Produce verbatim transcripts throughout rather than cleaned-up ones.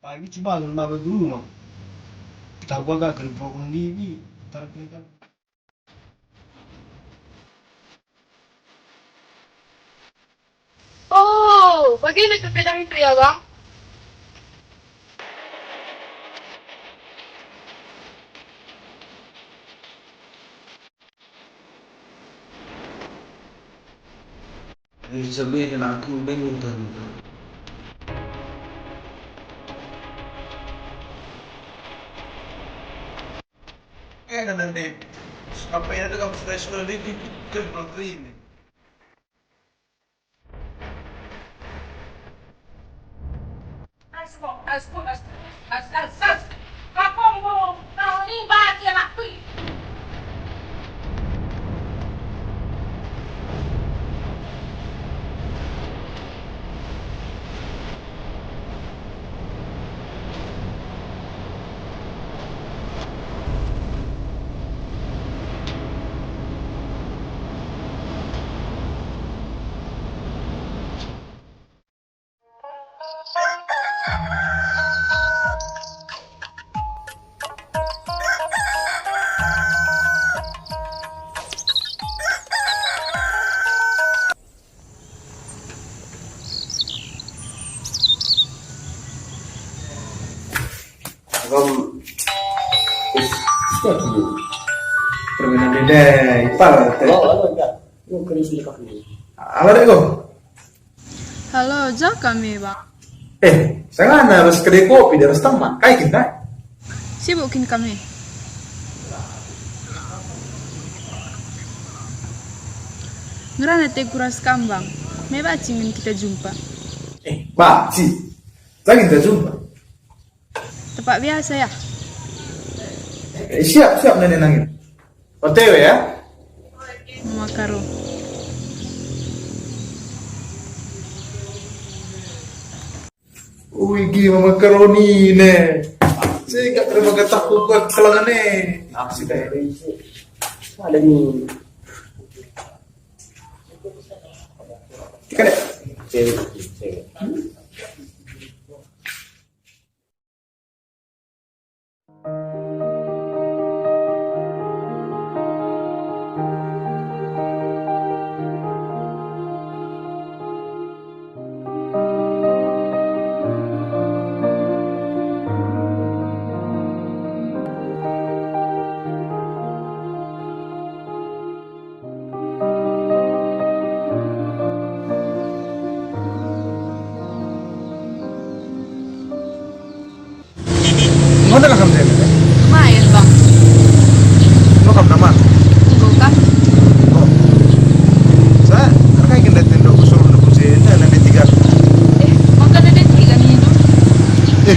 Pagi cuba maba dulu, Bang. Tahu kagak kerja undi, tapi kan. Oh, bagenda kepedahindu ya, Bang? Eh, sebe kena aku bingung tadi. Eh, nanti. Sampai ada kamu sudah sudah di, di, di, di, di, ini. Agam, is, sudah dulu. Permainan dede, ipal, teh. Oh, alo, enggak. Lu kering sini kau ni. Halo, dek, go. Halo, ja kami, Bang. Eh, sangana ras kedai kopi di ras teman. Kai kin, kai? Sibuk kin kami. Ngerana te kuras kambang. Me banci min kita jumpa. Eh, banci. Lagi kita jumpa. Tempat biasa ya? Eh, siap, siap, Nenek Nangin. O T W ya? Mama Karo. Ui, gi Mama Karoni ne. Saya gak terima kata kuat kelangan ne. Aksi kayak ini. Ada nih. Kita deh. Cewek, cewek. Enggo ndekah kam ndai? Main, Bang. Enggo kam ndaman? Enggo kah? Oh. Sa, erkai kin ndai tendo kusuruh nunggu si enda nande tiga? Eh, maka ndai tiga nindu? Eh,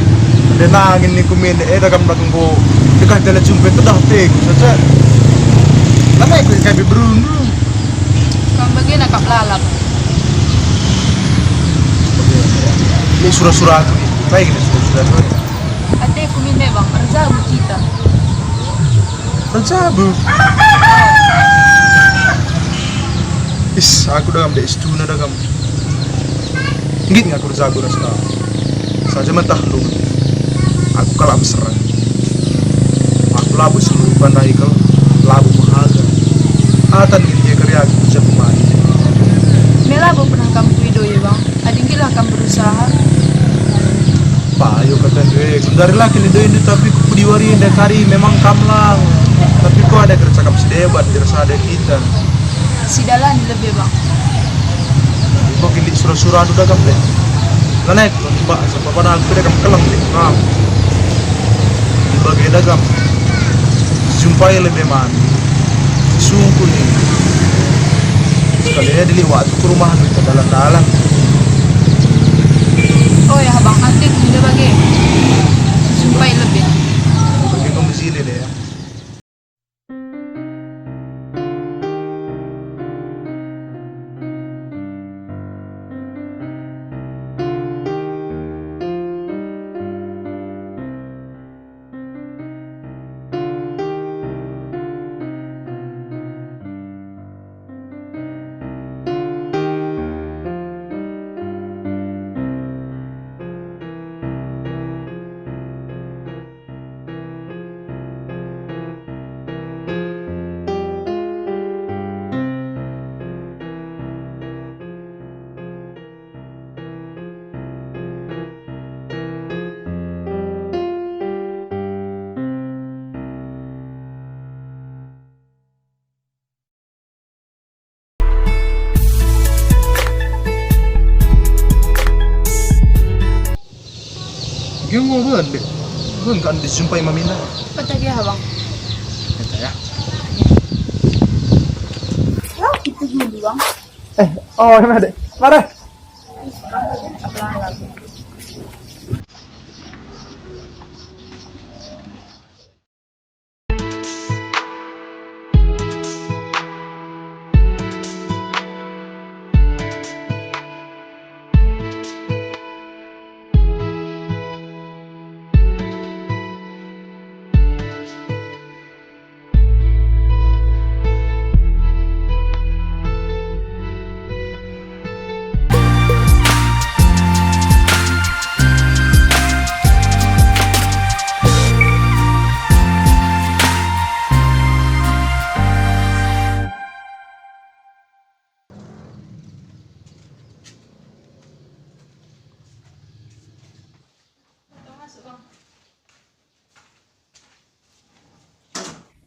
ndai nangin ningku min, eh, dah kam ndai enggo. Dekah dalan jumpa tedah te, saja. Lama ikut kai berundu. Kam bagena kap lalap. Ini sura-sura aku nih. Baik ini sura-sura aku. Ateku min memang erjabu kita. Erjabu? Is, aku dah ngambil istuna dah kamu. Nggit nggak aku erjabu rasa. Saja mentah lu. Aku kalak mesra. Aku labo si merupa ndai kal, labo mehaga. Atan nggit ia keriaku kerja pemain. Me labo pernah kam kuidoi, Bang. Adi nggitlah kam berusaha. Payo kata ndai, kundari laki ni doi ndu tapi kupudi wari ndai kari memang kam lang. Tapi ko ada kerja kam si debat, dirasa ada kita. Sidalani lebe, Bang. Enggo kin lit sura-sura anu dagam deh. Lanai ku mbak, sabap aku dagam keleng deh. Nah. Bage dagam. Jumpai lebe man. Sungkun ni. Sekali aja diliwat ku rumah anu ke dalan-dalan. Oh ya, Bang, nanti ku bage. Jumpai lebe. Bage kau mesile deh ya. Enggo ben, Beb. Ben kan dijumpai maminda. Kata dia, Bang. Kata ya. Lah, itu dulu, Bang. Eh, oh, emang ada. Mara.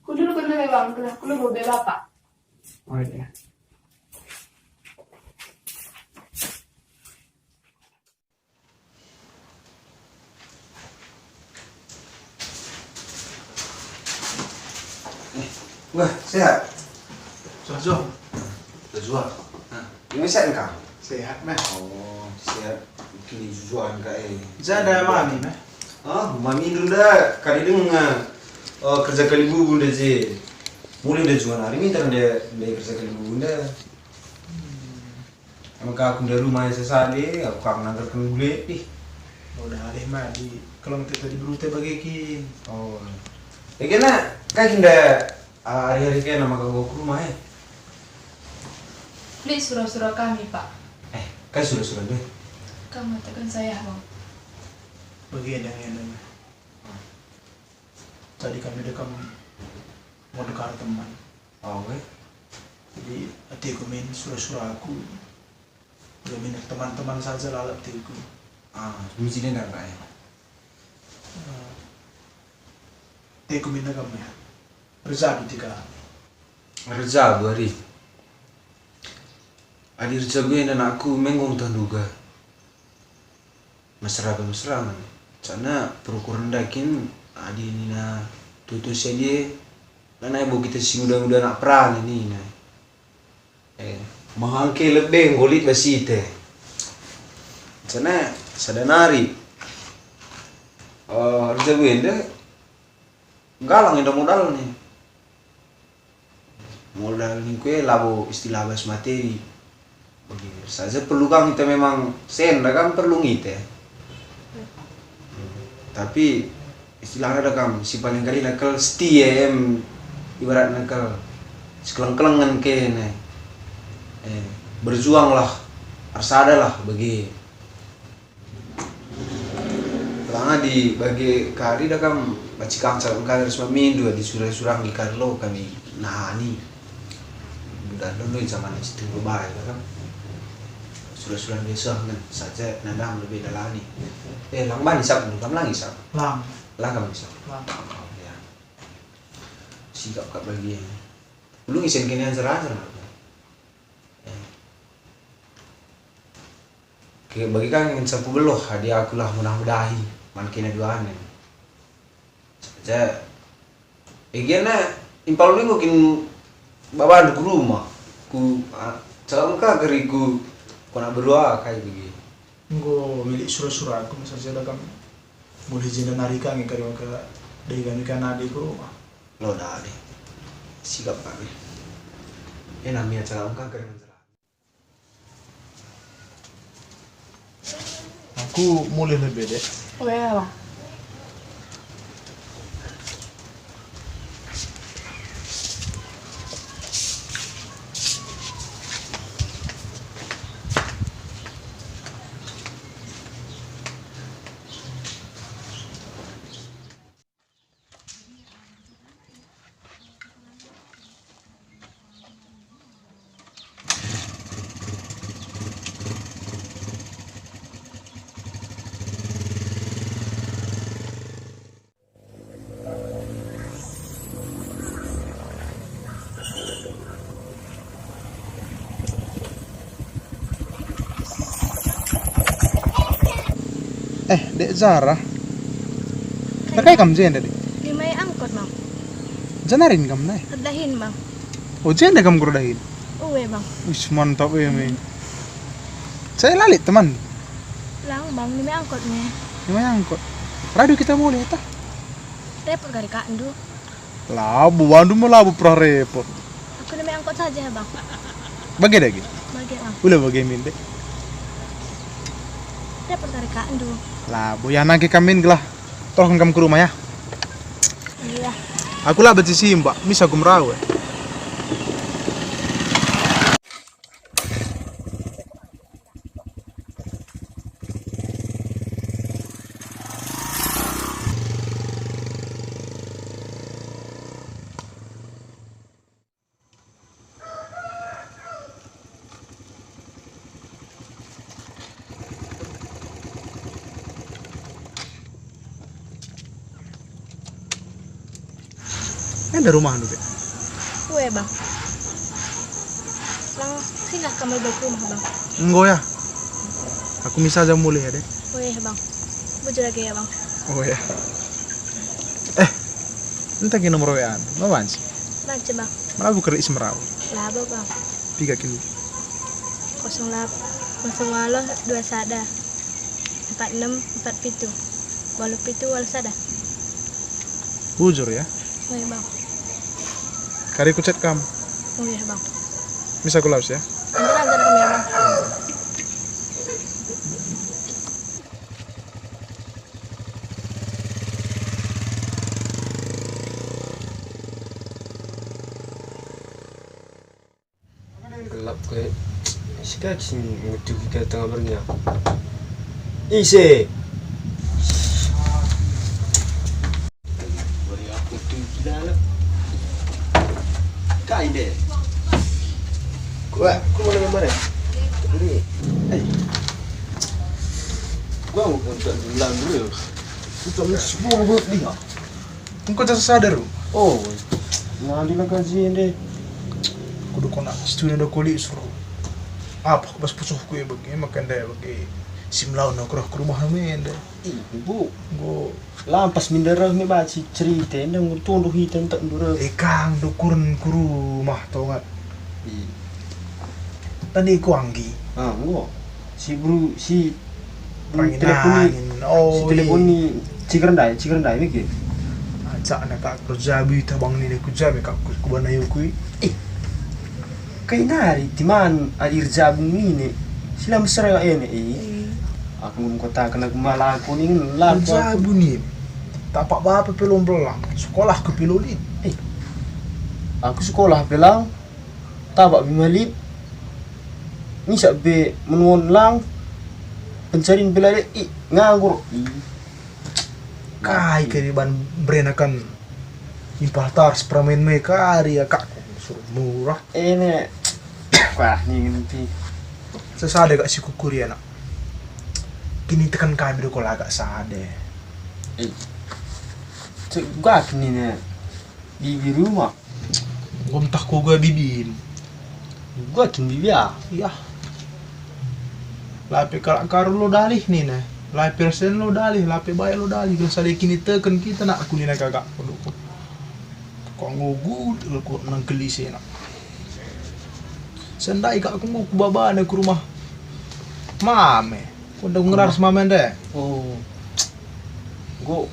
Kundul, kundul, Bang, kundul, kundul, Bapak. Oh, iya. Wah, sehat. Suah, suah. Suah, suah. Nah, ini sehat kah? Sehat, meh. Oh, sehat. Kini suah kah, eh. Jada mami, meh. Ah, mami nda kari denga, eh, kerja kalimbubu nda je. Mulai nda juan hari minta nda, nda kerja kalimbubu nda. Hmm. Emang ka aku nda rumah sesali, aku ka nanggerken bule, ih. Udah alih madi, kalau ngerti tadi berute bage kin. Oh. Ya kena, ka kinda, ah, hari-hari kena maka gua ke rumah, eh. Beli sura-sura kami, Pak. Eh, kai sura-sura nde? Kamu tekan saya, Bang. Bagi endang-endang. Tadi kami dekam mau dekar teman. Oh, eh. Jadi, ateku min sura-sura aku. Udah min teman-teman saja lalap ateku. Ah, mesti dengar, Pak, ya? Eh, ateku min dekam, ya. Rejadu tiga. Rejadu, ari. Adi rejadu enda anakku, menggong tah nduga. Mesra pe mesra man. Cakna perukuren enda kin adi nina tutus sadia, lanai bo kita si nguda-nguda anak perana nina. Eh, mahangke lebe nggo lit bas ite. Cakna sada nari, eh, rejadu enda, nggalang enda modalna. Modal ningku e labo istilah bas materi. Bagi saja perlu kang ita memang sen da kang perlu ngite. Tapi istilahna da kang si paling kalina kel setia em ibaratna kel sekeleng-kelengen kene. Eh, berjuanglah, ersadalah bagi. Langa di bage kari da kam banci kang calon kari ras mamindu adi sura-suranggi kari lo kami nahani. Budak dulu zaman situ bae da kam. Sura-suranggi seh ngen saja nadam lebih dalani. Eh, lang bani sap dulu kam lang isap. Lang. Lang kam isap. Lang. Oh, ya. Sikap kap bagi. Ulung isen kene anjar-anjar. Eh. Ke bagi kang ngenca ku beluh, adi aku lah munah medahi, man kena duanen. Saja, egena impal minggu kin babandu ku rumah, ku, ah, calon ka keriku, ku anak berua kai bagi. Enggo milik sura-sura aku, misalnya da kami. Mulih jenda nari kang, kari maka dai kami kan adi ku rumah. Lo dadi. Sikap kami. Ena mia calon ka kari mencela. Aku mulih lebe, Dek. Oh ya, Bang. Eh, Dek Zara, Kai kam jenda, Dek? Nimai angkot, Bang. Janarin kam nai? Erdahin, Bang. Oh, jenda kam ku erdahin? Uwe, Bang. Wis, mantap e, me. Saya lalit, teman. Lang, Bang, nimai angkot me. Nimai angkot. Radu kita mulih, tah? Repot kari kakndu. Labo, bandu me labo perah repot. Aku nimai angkot saja, Bang. Bage dage? Bage, Bang. Ula bage min, Dek. Repot kari kakndu. Labo, ya nangke kam min gelah. Terusken kam ke rumah ya. Iya. Aku la banci simbak, mis aku merawe. Enda rumahndu, Dek? Uwe, Bang. Lang singgah kam lebe ku rumah, Bang. Enggo ya. Aku misa saja mulih ya, Dek. Uwe, Bang. Bujur age ya, Bang. Oh ya. Eh, enta kin nomor W A-ndu? Ma banci? Banci, Bang. Merabu keri si merabu. Labo, Bang. Piga kin? Kosong delapan, kosong waluh dua sada, empat enam empat pitu, waluh pitu waluh sada. Bujur ya? Uwe, Bang. Kari ku chat kam. Uwe, Bang. Misa ku lawes ya? Antar-antar kam ya, Bang. Gelap kue. Sika kin ngeduhi ka tengah berngi. Ise. Kai deh. Kue, ku mana kemarin? Ini. Eh. Gua mau pun tak bilang dulu. Kita mesti sepuluh menit dia. Engko jasa sadar. Oh, nandina kaji ende. Kudu kona situna do kuli suruh. Apa bas pusuhku e bage, maka enda bage. Si melawan aku reh ku rumah me enda. Ih, Bu. Engko lampas minda reh me baci cerita enda enggo tunduh ita entek ndu reh. Eh, kang do kuren ku rumah tongat. Ih. Tadi ku anggi. Ah, enggo. Si Bru, si Bru Rangin teleponi, angin. Oh, si teleponi, iya. Ciger ndai, ciger ndai, miki. Acak na kak kerja berita bang nina ku jam kak ku, ku bana yuku. Eh, kai nari timan air jabu nini. Sila mesra ene, eh. Iya. Aku ngkotaken aku malah aku ning laku. Jabu ni. Tapak bapa pe lo mbelang. Sekolah ke pe lo lit. Eh. Aku sekolah pe lang. Tabak bima lit, ngisak be menuon lang, pencarin pe la lit, i, nganggur. I. Kai keriban berenakan impah tar seperamen me kari akak suruh murah. Ene, wah, ni ngerti. Sesada kak si kukuri anak. Kini tekan kami do kol agak sada. Eh. Cek gua kini ne. Bibi rumah. Enggo ntah kuga bibim. Gua kin bibi ah. Iya. Lape kalak karu lo dalih nina. Lape persen lo dalih, lape baik lo dalih. Kalau sada kiniteken kita nak aku nina kagak. Aduh. Kok ngugu kok nang kelise nak. Sendai kak aku ngugu babana ke rumah mame. Kok ngerar mame nde. Oh. Gua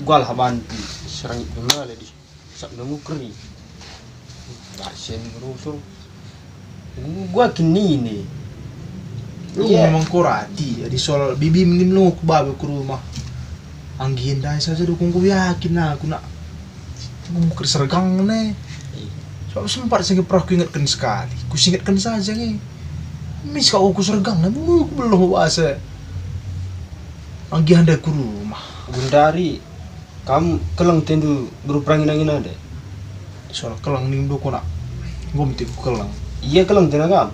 gua lah bantu serang itu lah di. Sak nemu keri. Basen rusur. Gua kini ni. Lu iya. Memang kurati, jadi soal bibi mending lu ku babe ku rumah. Anggi ndai saja dukung ku yakin aku nak. Gua mungkin sergang ne. Iya. Sebab sempat sing pernah ku ingatkan sekali. Ku ingatkan saja nge. Mis kau ku sergang ne, mulu ku belum bahasa. Anggi anda ku rumah. Gundari. Kam keleng tendu beru perangin-angin ande? Soal keleng ning doko nak. Enggo meti ku keleng. Iya keleng tena kam.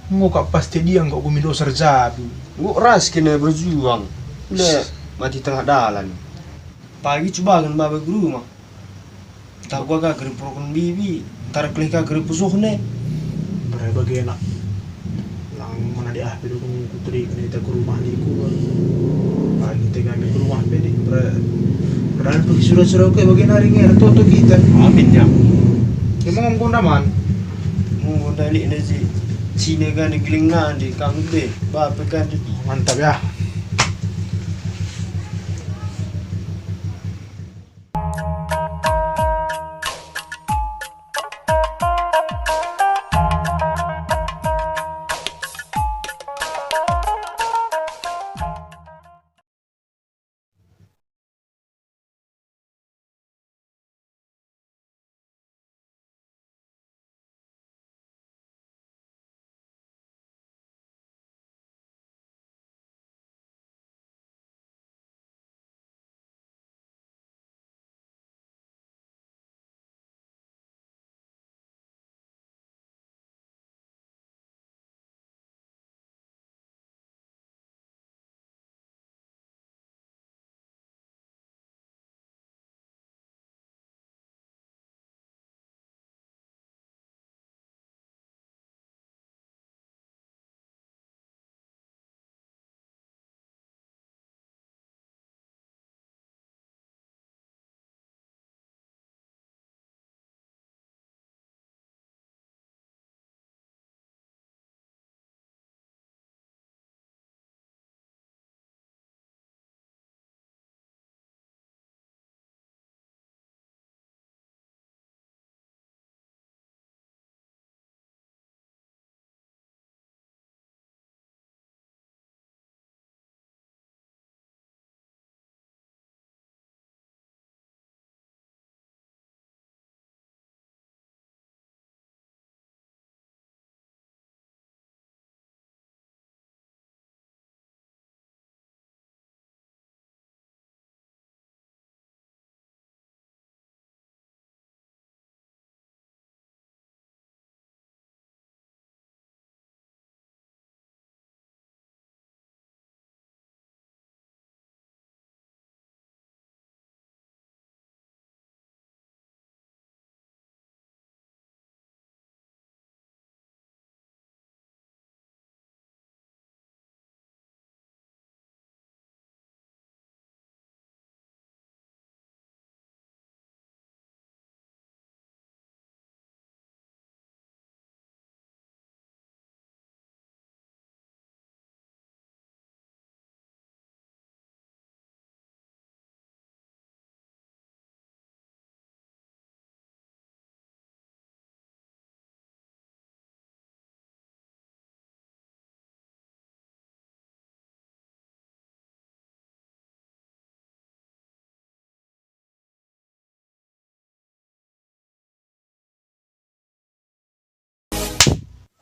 Enggo kak pasti dia enggo ku mindo serjabu. Enggo ras kena berjuang. Udah mati tengah dalan. Pagi cubakan baba guru mah. Entah gua ka geri peroken bibi, ntar kelih ka geri pusuhne. Berai bage nak. Ang mana di ah pe dukung kuteri kena ita ku rumah ni ku. Pagi te kami ku rumah pe di per-, perdalan pergi sura-sura ke bagi nari nge, toto kita. Amin, ya. Emang am konda man? Mu konda ni ne si. Sine kan di geling nandi, kang de, bape kan di. Mantap, ya.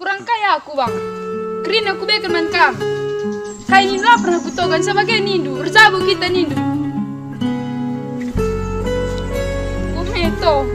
Kurang kai aku, Bang. Kerina kubeken man kam. Kai nindu la pernah kutokan, sabage nindu, erjabu kita nindu. Kumeto.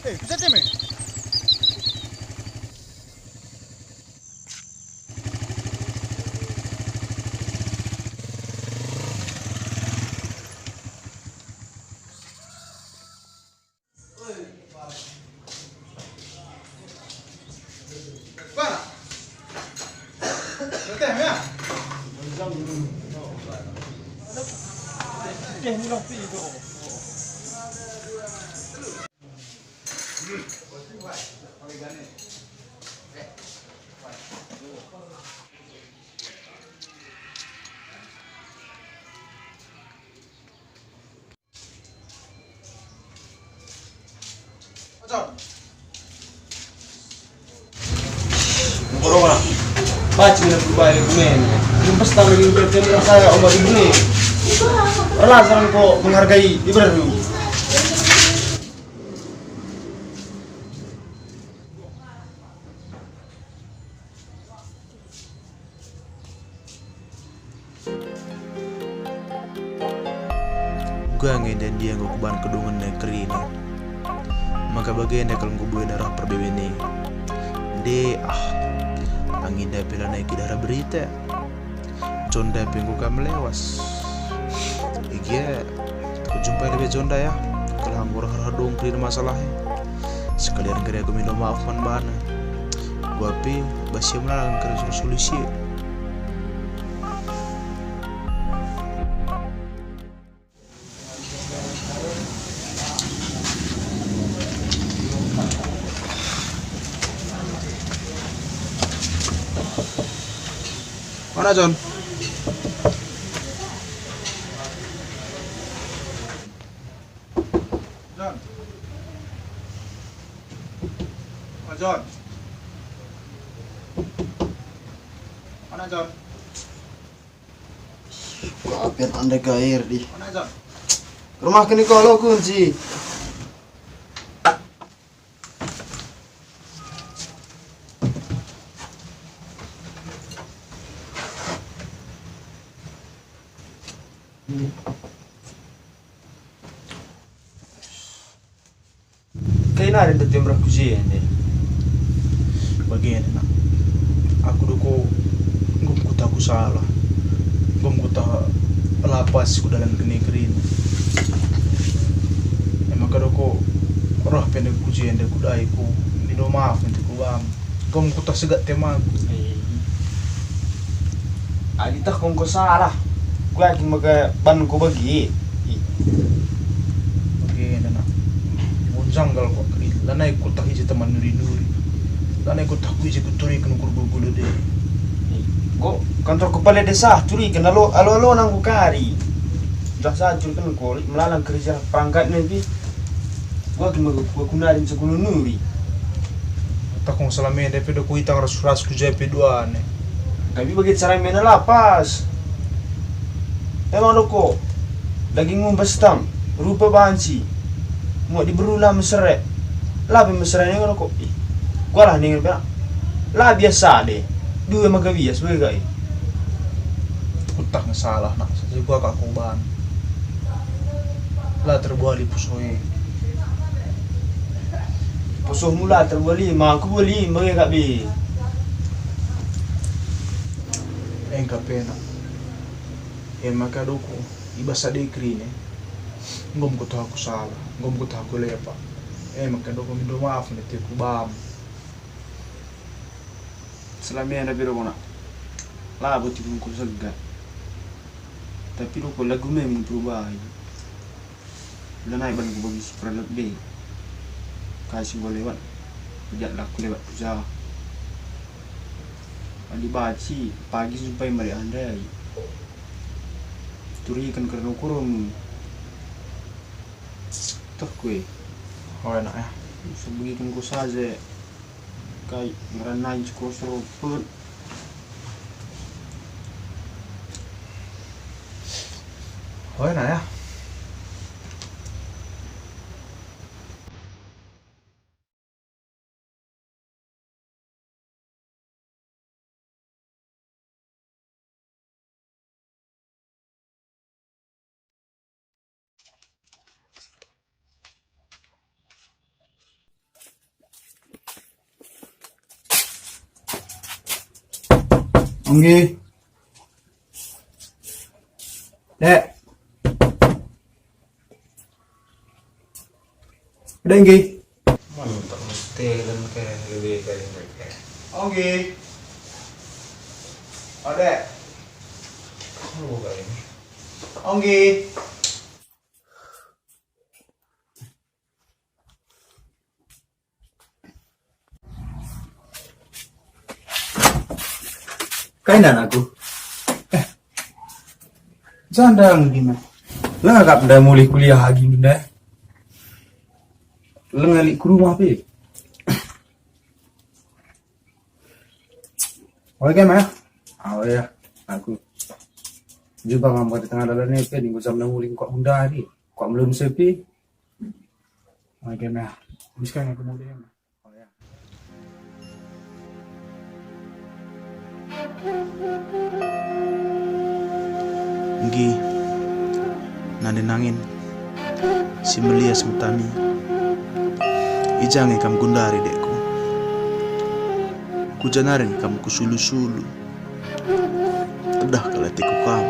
Eh, bisa ceme? Corona. Baci mina berubah ya, Bune. Belum pesta lagi, udah jam saya obat Ibu nih. Perlahan ko menghargai ibaratmu. Nge ndia-ndia enggo kubahan kedungen e kerina. Maka bagenda kal enggo buena reh perbeben e. Nde, ah, anginda pe lanai kuidah berita. Jonda pe enggo kam lewas. Igia, kujumpai lebe Jonda ya. Kal enggo reh-reh dung kerina masalah e. Sekalian kari aku minta maaf man bana. Gua pe, bas ia melala kari suruh solusi. Mana, Jon? Jon. Oh, Jon. Mana, Jon? Kapir ande gair di. Mana, Jon? Rumah kini kolo kunci. Kai nari ndai tim reh ku je ende? Bagenda, nak. Aku doko, enggo mekuta aku salah. Enggo mekuta la pas ku dalan kene kerina. E maka doko, reh pe ndai ku je ende ku dai ku, mindo maaf ende ku bam. Enggo mekuta segat temaku. Eh. Adi teh enggo salah, kuyakin maka ban enggo bage. Ih. Bagenda, nak. Enggo njanggal kal aku. Lanai kutah i je teman nuri-nuri. Lanai kutah ku i je kuturiken ukur gulu-gulu de. Ih. Enggo, kantor kepala desa turiken alo, alo-alo nangku kari. Dah sa turiken enggo, melala kerja perangkat ne pi. Kuyakin maka ku, ku nari nce ku nuri. Takung selama enda pe do kuitang ras-ras ku je pe duana. Tapi bage cara mena la pas. Emang doko, daging mumbas tam, rupa banci. Muat diberu la mesere. La pe mesere ningen doko. Ih, kualah ningen pe. La biasa de. Dua maka bias bage kai. Kutah nge salah, nak. Sasai gua kak koban. La terbuali pusuh e. Pusuhmu la terbuali, ma aku buali, mage kak be. Engka pe, nak. E maka doko, i bas adi kerina. Enggo mekuta aku salah, enggo mekuta aku lepak. E maka doko mindo maaf nete ku bam. Selama enda pe doko, nak. Labo tipungku segat. Tapi doko lagu memang perubahi. Lanai ban ku bagi si peralat be. Kai si enggo lewat, pejatlah ku lewat ku ja. Adi banci, pagi jumpai mari andai. Turiken kerna ukurmu. Teh kue. Oh, enak ya. Sebegiken ku saja. Kai ngerana nai si kuseruput. Oh, enak ya. Enggi. Dek. Dek, enggi. Mantap, mesti kan ke lebih dari mereka. Enggi. Oh, Dek. Oh, buka ini. Enggi. Kai nda anakku? Eh, janda gimana? Lengkap nda mulih kuliah agi nda? Lengkap lit ku rumah pe. Oke, Mah. Oh ya, aku jumpa Mama di tengah dalan ni, pe, minggu jam enam mulih kok bunda hari, kok belum sepi. Oke, Mah. Habis kan aku mulih, Mah. Oh ya. Enggi, nande nangin. si melias metami. I ja nge kam gundari, dekku. Ku ja nari nge kam kusulu-sulu. Tedeh kal ateku kam.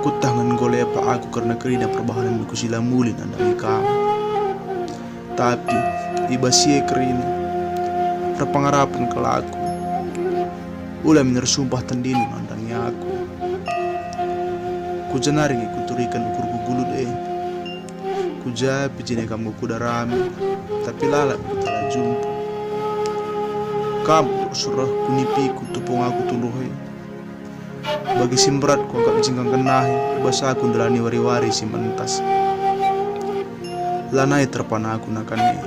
Kueteh nge enggo lepak aku kerna kerinah perbahanenku si la muli nandangi kam. Tapi i bas si e kerina, erpengarapen kal aku. Ula min ersumpah tendindu nandangi aku. Ku ja nari nge kuturiken ukurku gulut e. Ku ja pe jine kam nge kudarami, tapi lalap kita la jumpa. Kam ukur seh ku nipiku tupung aku tunduh e. Bagi si mberat kuakap jingkang kenahi, bas aku ndelani wari-wari si mentas. Lanai terpana aku nakan e.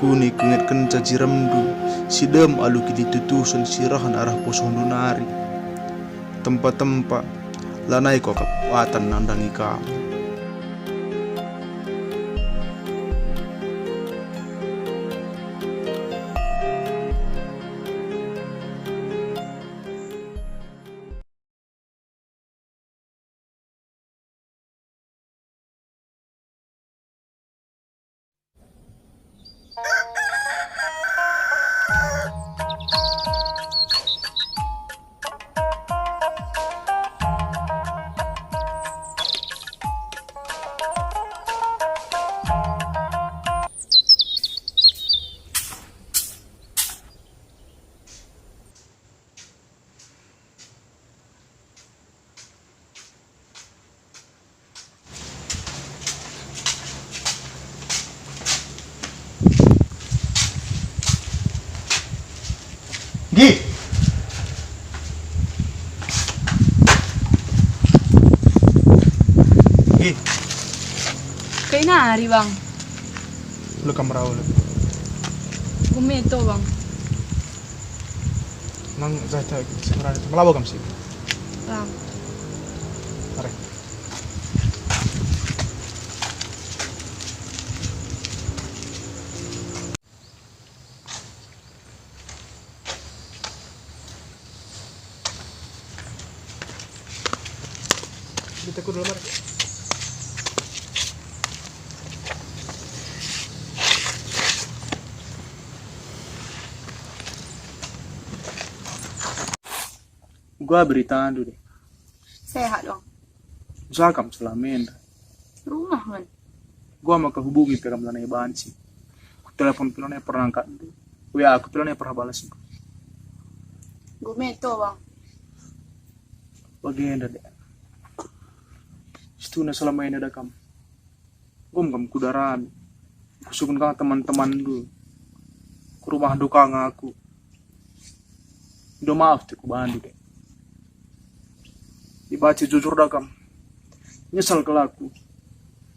Kune kuingetkenca jiremndu, si dem alu kinitutusen si rehen arah pusuhndu nari. Tempa-tempa, lanai kuakap kuatan nandangi kam. Gi. Gi. Kai nari, Bang? Lu kam rau lu. Kume to, Bang. Nang jahta sebenarnya melabo kam sih. Bang. Are. Kita ku dulu, mari. Gua beritandu deh. Sehat dong. Usaha kam selama enda. Rumah men. Gua maka hubungi pe kam lanai banci. Ku telepon pe lanai pernah angkatndu. W A aku pe lanai pernah balas. Gua meto, Bang. Bagenda deh. Situhuna selama enda da kam. Gom kam kudarami. Kusungkun kang teman-temanndu. Ku rumahndu kang aku. Indo maaf te ku bandu, dek. Ibaca jujur da kam. Nyesal kal aku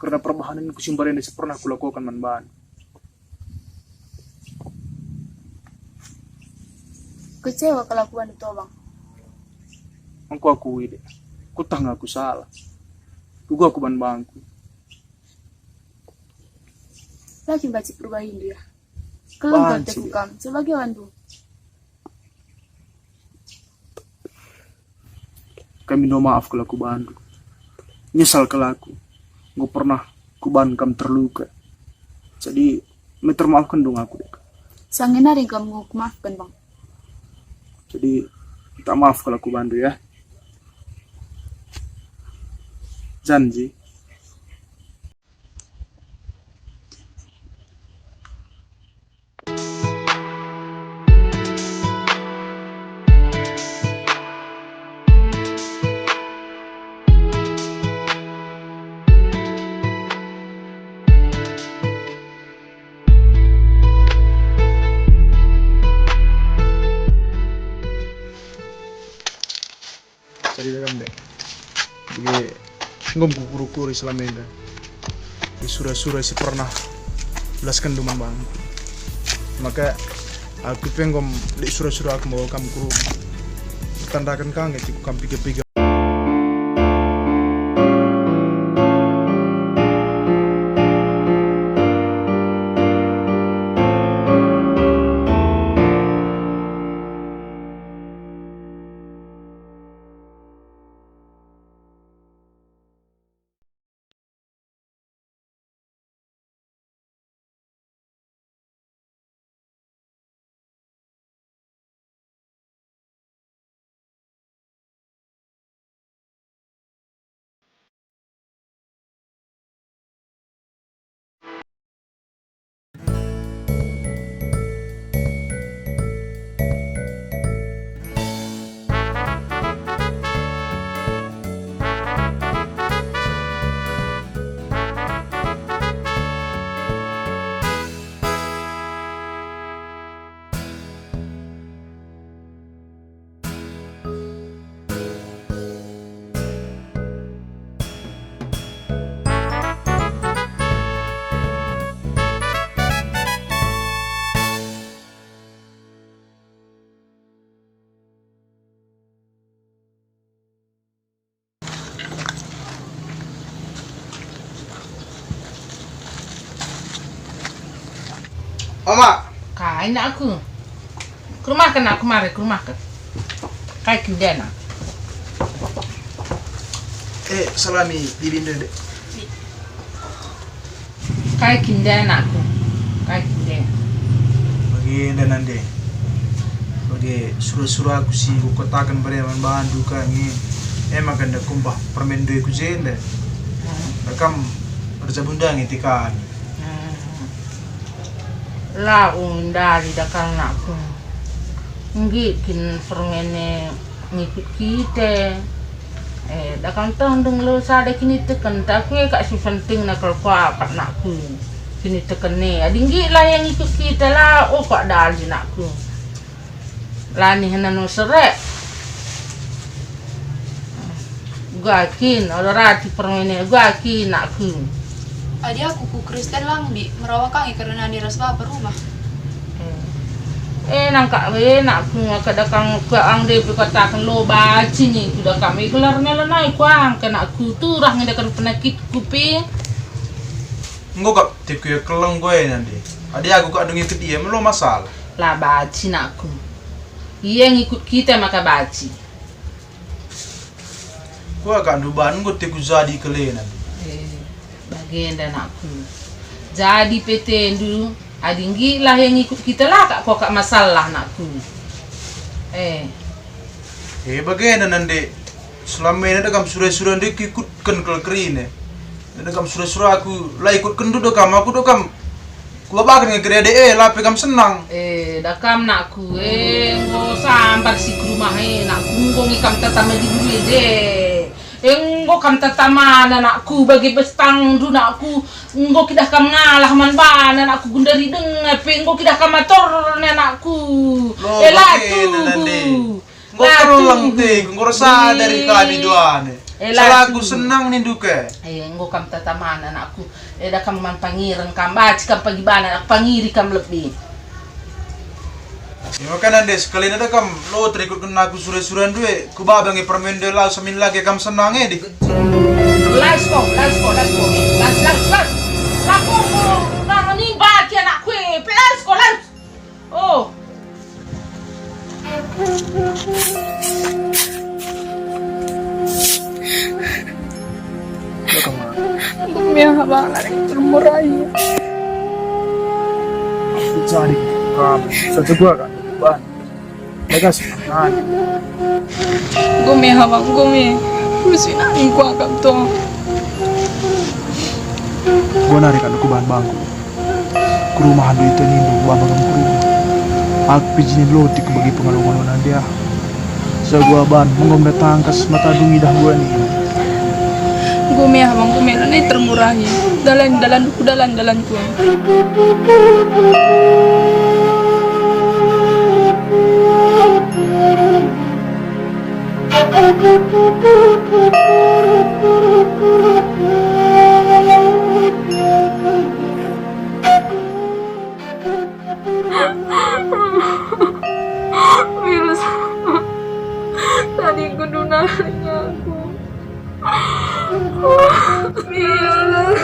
kerna perbahanenku si mbarenda si pernah kulakoken man bandu. Kecewa kal aku bandu, Tobang. Engko aku ide. Kutah nge aku salah. Kuga aku ban bangku. La kin banci perubahindu, ya? Keleng kal teku kam, coba gia bandu. Kami ndo maaf kal aku bandu. Nyesal kal aku. Enggo pernah kuban kam terluka. Jadi, meter maafken dong aku, dek. Sangena ring kam enggo kumaafken, Bang. Jadi, tak maaf kal aku bandu, ya. Janji. Jadi da kam, dek. Jadi, enggo kukuri-kuri selama enda. Di sura-sura si pernah belaskenndu man bangku. Maka aku pe enggo lit sura-sura aku maba kam ku rumah. Tandaken ka nge tipu kam piga-piga. Oma. Kai nak aku? Ke rumah ke nak aku mari, ke rumah ke. Kai kin dena? Eh, salami bibi ndu, Dek. Kai kin dena aku? Kai kin dena? Bage enda nande. Bage sura-sura aku si kukataken bere man bandu ka nge. Emang kan kumbah permen doi ku jenda. Hmm. Kam erjabu ndangi tikan. Hmm. La undari dakal nakku. Nggit kin permen e ngikut kita. Eh, dakal tendeng lo sada kiniteken, tapi kak si penting nakal kuapat nakku. Kiniteken e, adi nggit lah yang ngikut kita la, oh, kak dali nakku. La nihena no serek. Uga kin, ola rati permene, uga kin nakku. Adi aku ku Kristen lang, Bi, merawa ka nge kerna nande ras bapa rumah. Eh, nangkak we nakku, maka dakang kuang de pe kataken lo baci nge ku dakam, eh, gelarna lanai kuang ke nakku, turah nge dakang penakitku pe. Enggo kap teku ia keleng gue nande. Adi aku kak dungi ke dia, melo masalah. La baci nakku. Ia ngikut kita maka baci. Kuakap ndu ban enggo teku jadi kelena. Eh, bagenda nakku. Jadi pe tendu, adi nggit lah yang ngikut kita la kak kuakap masalah nakku. Eh. Eh, bagenda nande. Selama ini ada kam sura-sura ndu ikutken kal kerina. Ada kam sura-sura aku la ikutken ndu do kam, aku do kam. Kubabaken nge kerina de, eh, la pe kam senang. Eh, dakam nakku, eh, enggo sambar si ku rumah, eh, nakku, enggo nge kam tatama di bui je. Enggo kam tatamana nakku, bagi bestangndu nakku, enggo kidah kam ngalah man bana nakku, gundari denga pe enggo kidah kam atorna nakku. Lo, eh, la bage tuhu. Nande. Enggo keleng teku, enggo ersada dari kami duane. Eh, la salaku tuhu. Senang nindu ke. Eh, enggo kam tatamana nakku. Eh, da kam man pangiren kam, baci kam pagi bana, aku pangiri kam lebih. Ya, maka nande sekali nade kam lo terikutken aku sura-sura ndu e, kubaba nge permen ndu e lau samin lagi kam senang e di. Lais ko, lais ko, lais ko, lais, lais, lais. Lako ko, nang nimba ki anakku e, pe lais ko, lais. Oh. Enggo me aha bang, la ning termurai. Aku jadi kam, saja gua kan, ban. Bagas, nah. Enggo me aha bang, enggo me. Kusi nangku akap to. Gua nari kan aku bahan bangku. Ku rumah andu ita nindu, baba kam ku rumah. Aku pe jine lotik bagi pengalo-ngalo nande ah. Sagu aban, menggo mda tangkas mata dungi dah gua ni. Enggo me ah, bang, enggo me, lanai termurai. Dalan, dalan, ku dalan, dalan ku. Virus. Tadi ku dunari aku. Virus.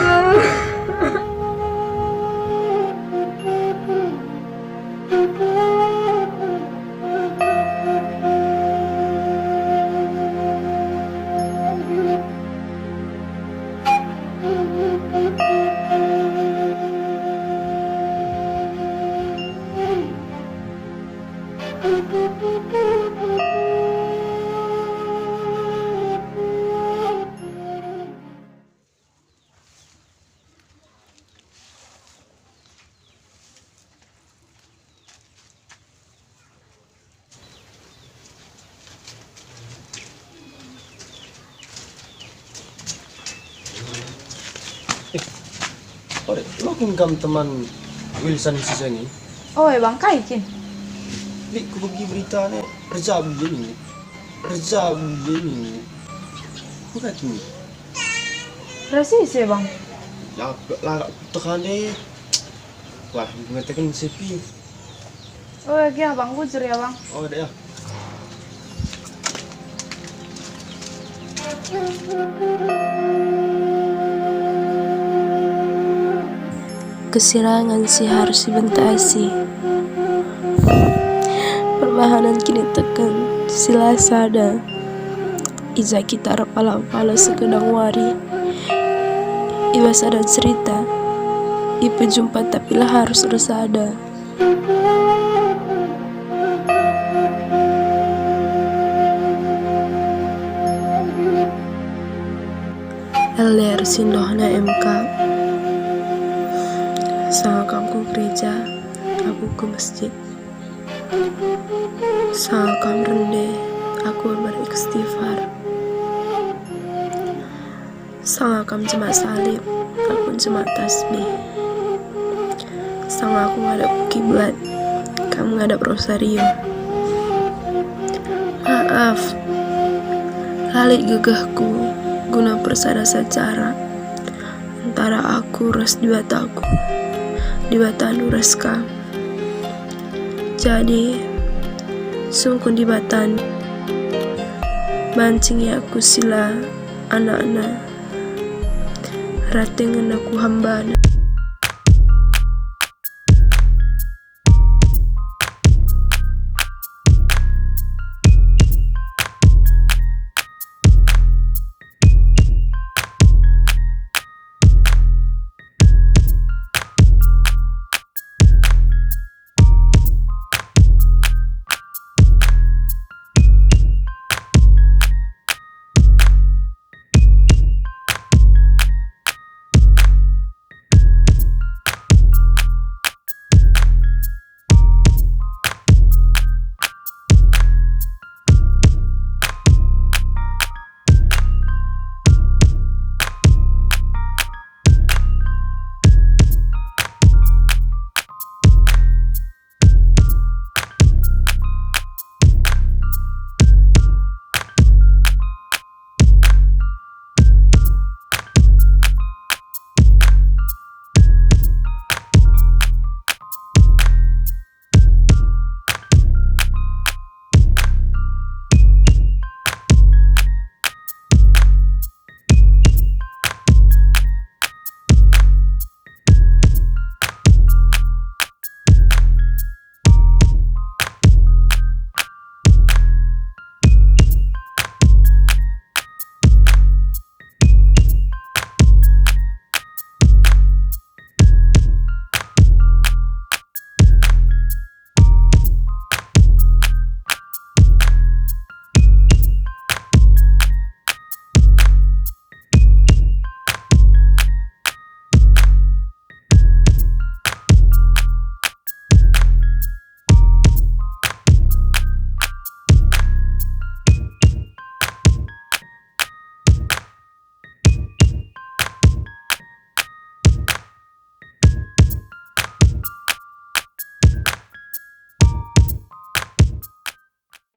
Eh, ore, lo kin kam teman Wilson si Sengi? Oh, e bang, kai kin? Lit, kubegi berita ne, erjabu ia kin. Erjabu ia kin. Buka kin. Rasi se, bang. Ya, la, la, tekan deh. Wah, mengatakan sepi. Oh, ya, bang, bujur ya, bang. Oh, ada ya. Kesirangan si harus ibentasi. Perbahanen kiniteken si la sada. I ja kita erpala-pala sekedang wari. I bas sada cerita, ipejumpa tapi la harus ersada. Elir si ndohna M K. Sanga kam ku gereja, aku ku masjid. Sanga kam rende, aku beristighfar. Sanga kam jemak salib, aku jemak tasbih. Sanga aku ngadap kiblat, kam ngadap rosario. Maaf, la lit gegehku guna persada secara antara aku ras Dibataku, Dibatandu ras kam. Jadi, sungkun Dibatandu, banci nge aku si la anakna, rate nge aku hambana.